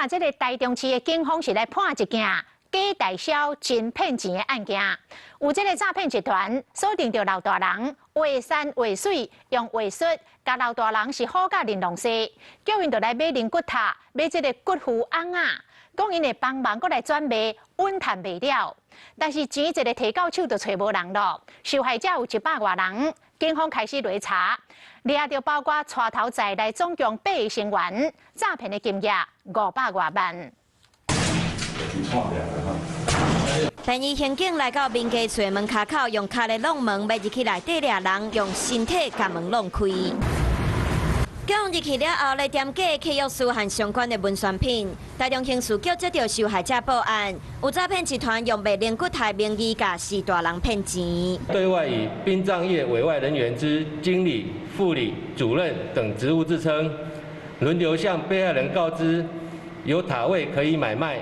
啦，這个台中市的警方是來破一件假代銷真騙錢的案件。有這个詐騙集團鎖定著老大人，畫山畫水，用話術共老大人是好甲玲瑯勢，叫𪜶著來買靈骨塔，買這个骨灰甕仔，講𪜶會幫忙閣來轉賣，穩趁袂了。但是錢一个提到手就揣無人囉，受害者有100外人，警方開始來查，掠著包括帶頭在內總共八个成員，詐騙的金額500外萬。便衣刑警來到民家厝的門跤口，用跤咧弄門，欲入去內底掠人，用身體共門弄開。警入去了後，來點假契約書和相關的文宣品。台中刑事局接到受害者報案，有詐騙集團用賣靈骨塔名義，共序大人騙錢。對外以殯葬業委外人員之經理、副理、主任等職務自稱，輪流向被害人告知有塔位可以買賣，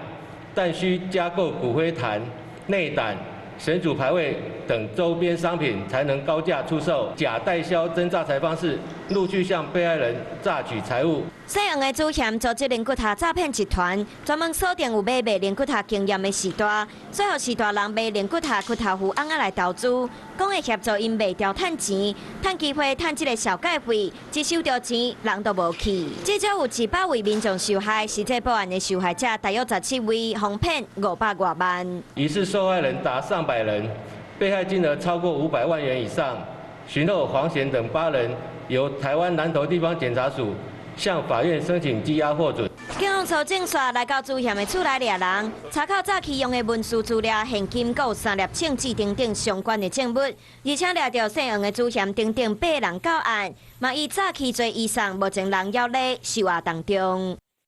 但需加購骨灰壇、內膽、神主牌位等周邊商品，才能高價出售。假代銷真詐財方式，陸續向被害人詐取財物。姓黃的主嫌組織靈骨塔詐騙集團，專門鎖定有買賣靈骨塔經驗的序大，說予序大人買靈骨塔、骨頭符甕仔來投資，講會協助𪜶賣掉趁錢，趁機會趁這个紹介費，只收著錢，人都無去。至少有100位民眾受害，實際報案的受害者大約17位，予騙500外萬。疑似受害人達上百人，被害金額超過500萬元以上。尋獲黃賢等八人，由台灣南投地方檢察署向法院申請羈押獲准。警方搜證煞來到主嫌的厝內掠人，查扣早期用的文書資料、現金、閣有三粒銃子等等相關的證物，而且掠著姓黃的主嫌等等八人到案，嘛以詐欺罪移送，目前人猶咧收押當中。